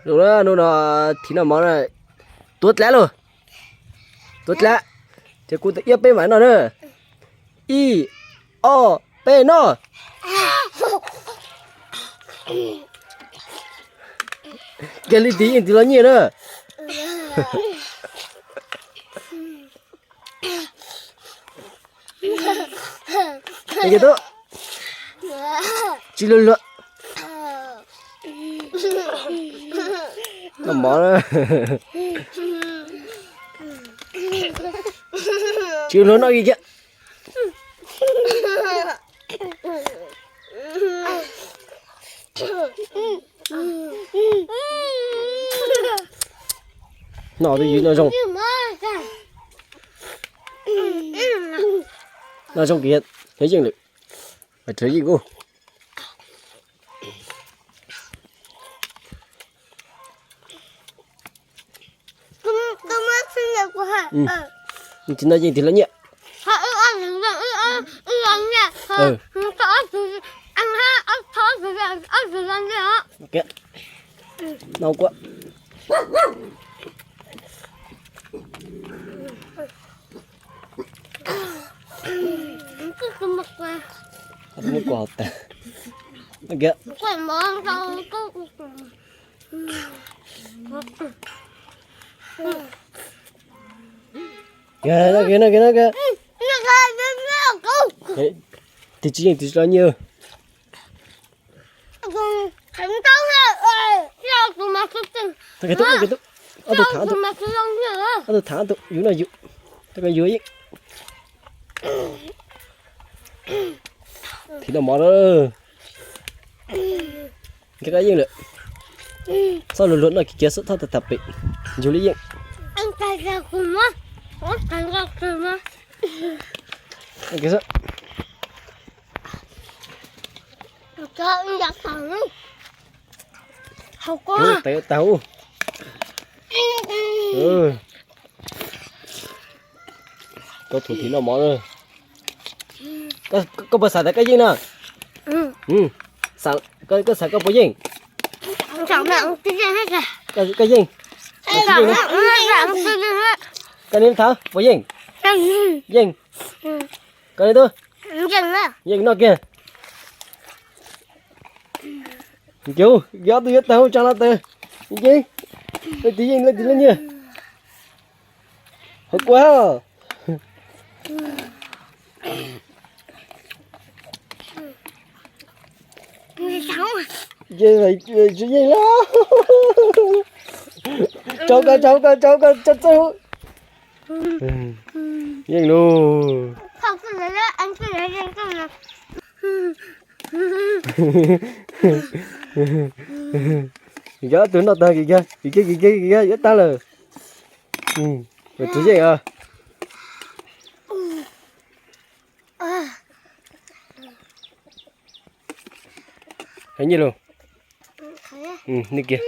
Hnub no, hnub no thim noj mov na. Tuav dlav lauj. Tuav dlav. Ces kuv tus iab peb mam noj na. Ib, ob, peb noj. Kiag li tis yeej tis los nyiaj na. Tub, tsis luag luag. Noj mov na. Tsis luag noj kiag. Noj twb ywg noj zoo. Noj zoo kiag, yeej lawm. Mas tseem yeej ub. Tsis noj yeej tig los nyiaj. Noj kuv. Muab kua tas. Tig tsis yeej tig tsis los nyiaj. Ob tug tham, ob tug tham, ob tug tham, ob tug yus noj yus, yus yeej. Thim noj mov na. Nrhiav koj yeej lawm. Txhob luag luag noj kiag kiag xwb, txhob tham tham pem, yus li yeej. Tag ub. Koj thum thim noj mov na. Koj puas xav tias koj yeej na? Koj xav koj puas yeej? Koj yeej? Koj niam thav puas yeej? Yeej. Koj niam tub? Yeej noj kiag. Ncu, yog tus yuav tag hauv tsaa los tas. Yeej. Leej twg yeej leej twg lub nyiaj? Hauv kua. Yeej, tsis yeej lawm. Tsaug koj, tsaug koj, tsaug koj, tsaug txawj. Yeej lauj. Yog tus noj tag kis kiag, kis kiag, kis kiag, kis kiag, yuav tag lawm. Tsis yeej os. Heev nyiaj lauj. Nyiaj kiag.